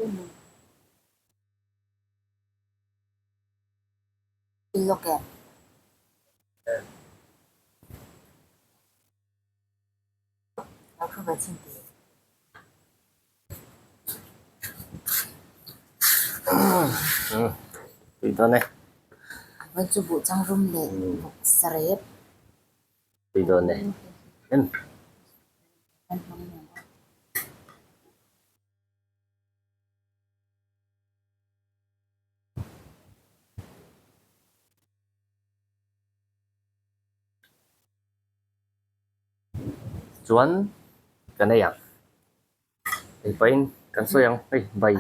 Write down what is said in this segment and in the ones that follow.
I lawk em? Lo thu ve chin tih. Tui dawn e. Vawi chu buh chang rum leh bawk sarep. Tui dawn e. Em. Chuan kan ei ang. Hei pahin kan sawi ang hei bai.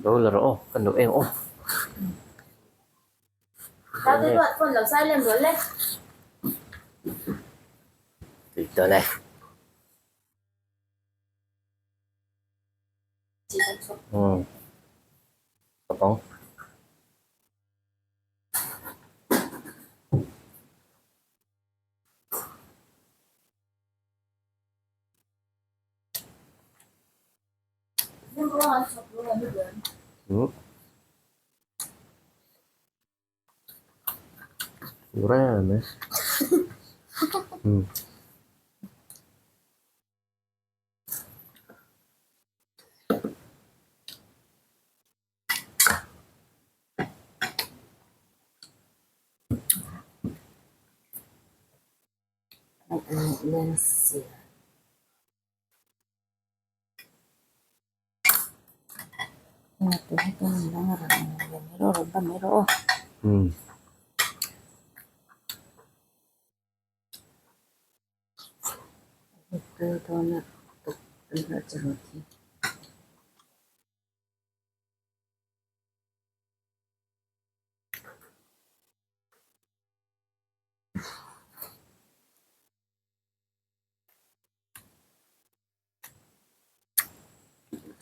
Lo la rawh aw kan lo eng aw. Tui dawn e. Umm ka bang. Umm rem e umm. Umm.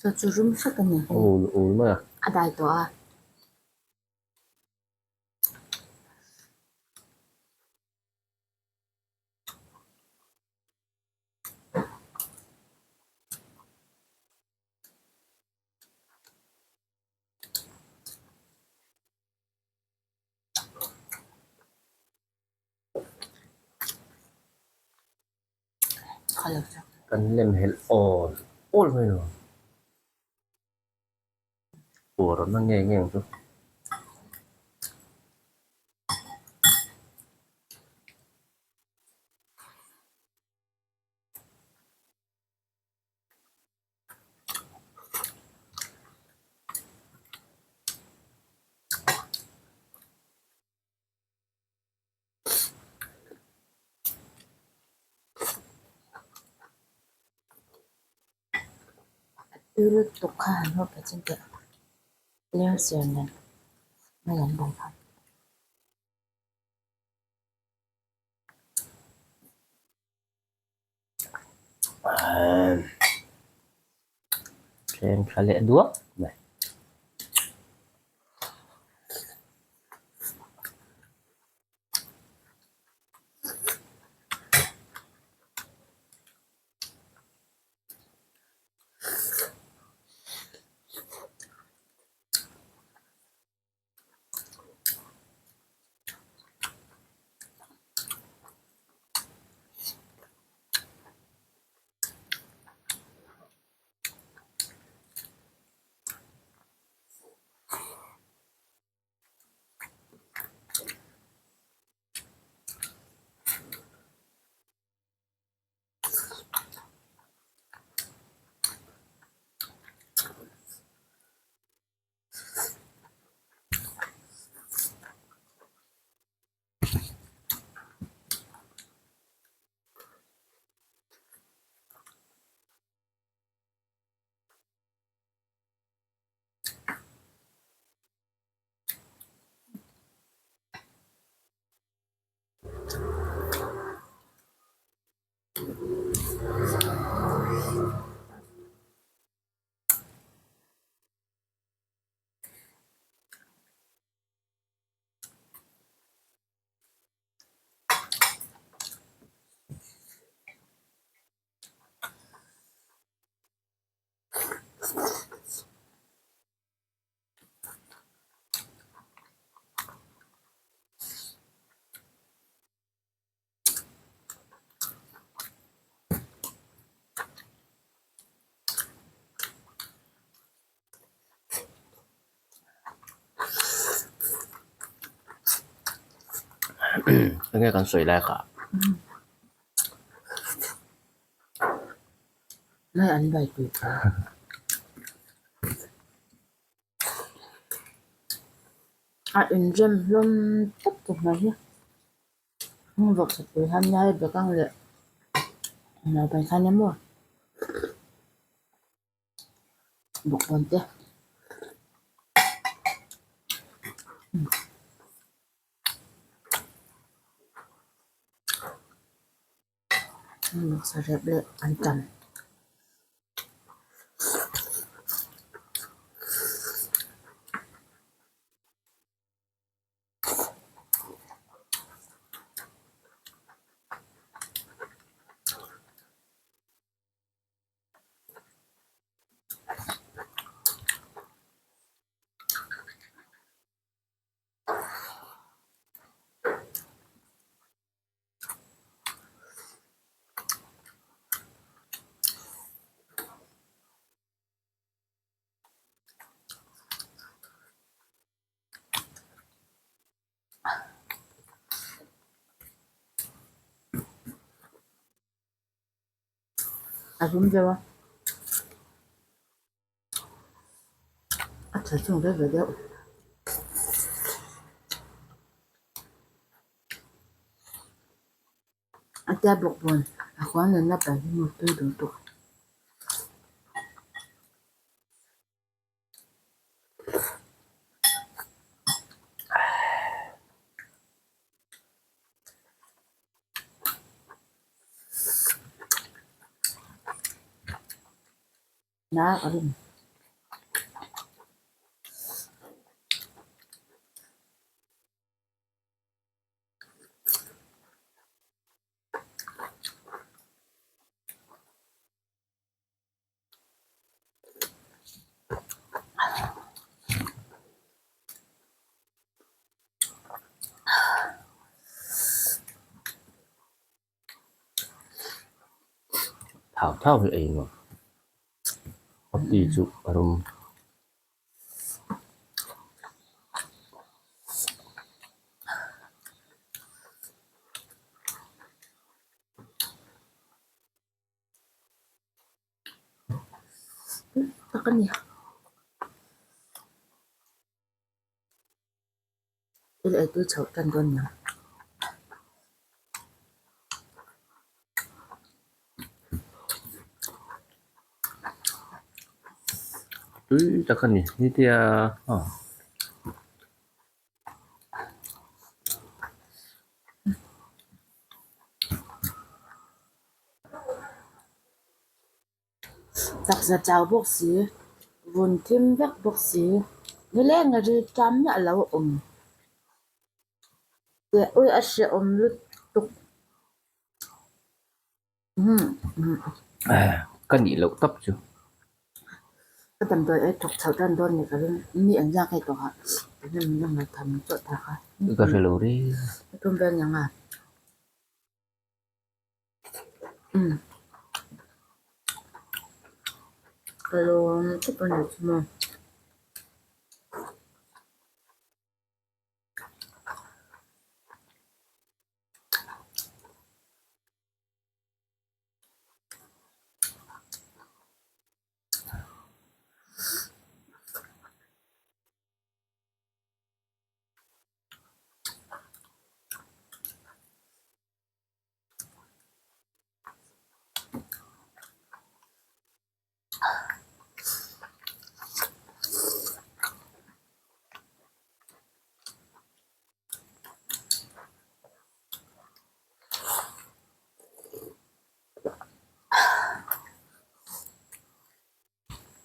Chaw chu rum hret a ni. Ul ul mai a. A dai tawh a. Kan lem helh awl awl mai lo. Puar awmna nge nge ang chu. Tui lutuk kha han hawp ta chin teh leng siam nen mai an bai kha. Thleng tha leh duak mai. Enge kan sawi lai kha? Nai an bai tui tho. A inrem hlawm tawp tawp mai hi. Vawksa pui han nia hei bekang leh naupai kha nia maw bawkbawn te. Vawksa rep leh antam. A rum deuh a a tha chung ve ve deuh. A tia bawkbawn a huan nunna pal hi maw tui duh tuk. Na ka rin. Thau thau hi ei nuam a ti chu a rum. Tak a ni. Thil ei tui chhoh tan dawn nia. Tui tak a ni nitia aw. Taksa chau bawk si, vun thim vek bawk si, nileng a ril ṭam miah lo a awm. Teh ui a hrehawm lutuk. Ka nih loh tawp chu. Ka damdawi ei thawk chhoh tan dawn ni ka ring. Mi an ziak hei tawh ah eng emaw min rawn tham chawt thak a. Ka hre lo reng. Ka tum vel ang a. Ka lawm tawp a nih chu maw.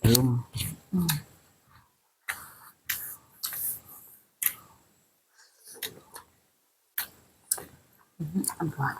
Rum. A buai.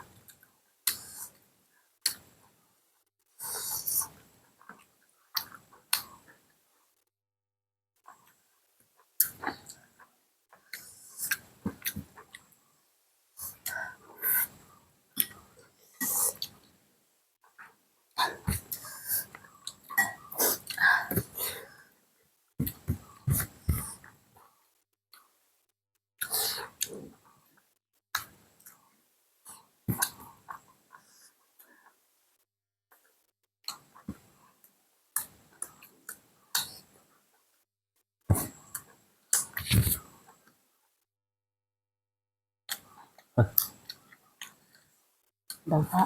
Do kha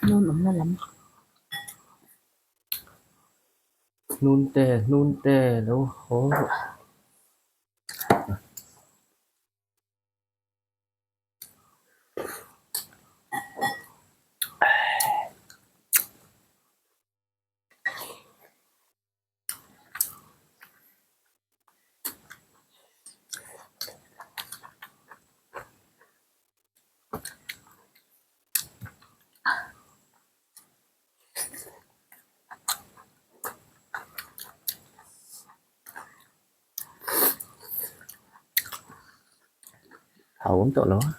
hnun awmna lam. Hnun te hnun te lo haw rawh. Thau awm tawh lo a.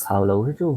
Thau lo hi chu.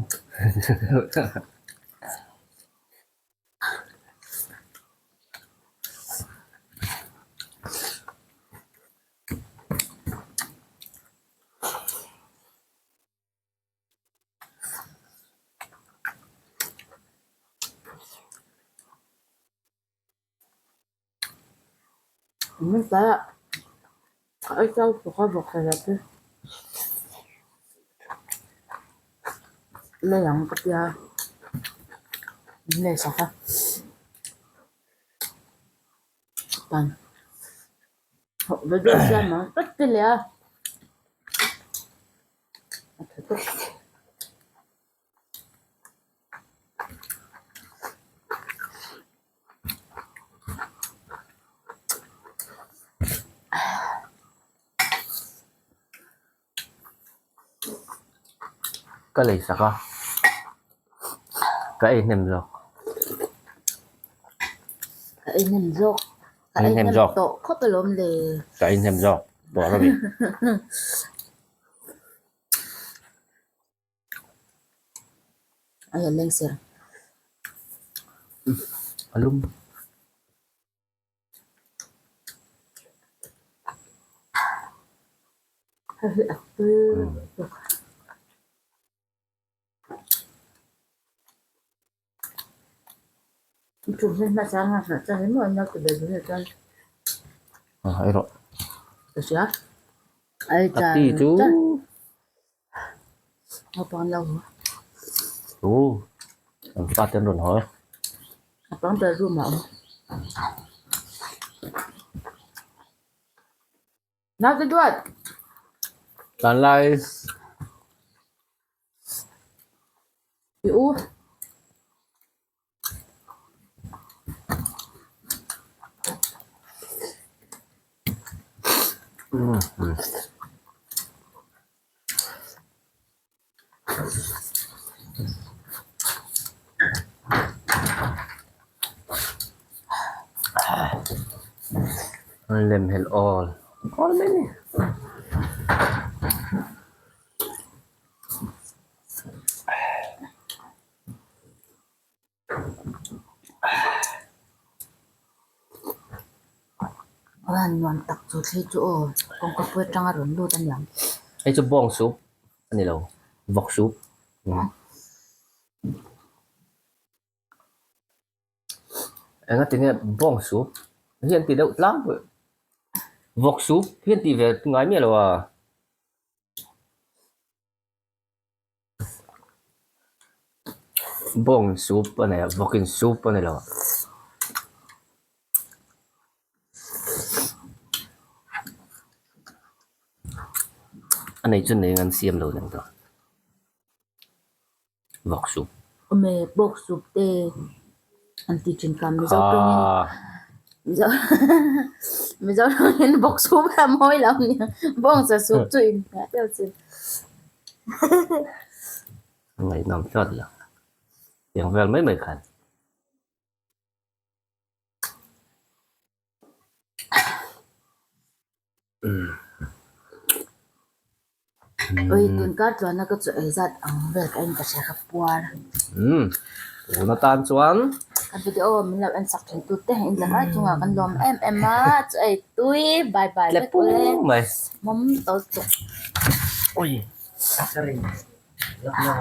Lei ang ka tia min lei sak a pan video siam ang vek te leh a a tha tawp. Ka lei sak a, ka ei hnem zawk. Ka ei hnem zawk. Ka ei hnem tawh khawp alawm le. Ka ei hnem zawk tawh a ni. A hian leng ser. A lum. Hei hi a tui lutuk. Chu hmel hmasa a nghah chuan hi maw an lo ti ve duh chuan. A erawh. Ka hria. Ai A ti chu. Naupang lo haw. Chu an fate an rawn haw e. Naupang ber room ah a awm. Naute duat. Tlanlai. I u. Lem hel awl awl mai ni. Aw nuam tak chu thli chu aw kawngka pui atanga rawn lut a niang. Hei chu bawng soup a ni lo vawk soup. Engati nge bawng soup hi an ti deuh tlangpui vawk soup hi an tih ve ngai miah lo a. Bawng soup a nei a vawkin soup a ni lo. A nei chu nei an siam lo nen tawh vawk soup. Awme bawk soup te an ti thin kha mizo tawngin mizo mizo tawngin bawk soup a mawi lo nia bawngsa soup chu inhmeh deuh chin. Ngaihnawm hlawt lo. Tiang vel mai mai khan. Ui tun kar chuan a ka chu ei zat ang vel ka en ka hria ka puar. Umm tun atan chuan. Ka video min lo en sak thin tute in zam ai chungah kan lawm em em a chu ei tui bye bye vek ule mawm to chuk. Ui ka ring lak lo.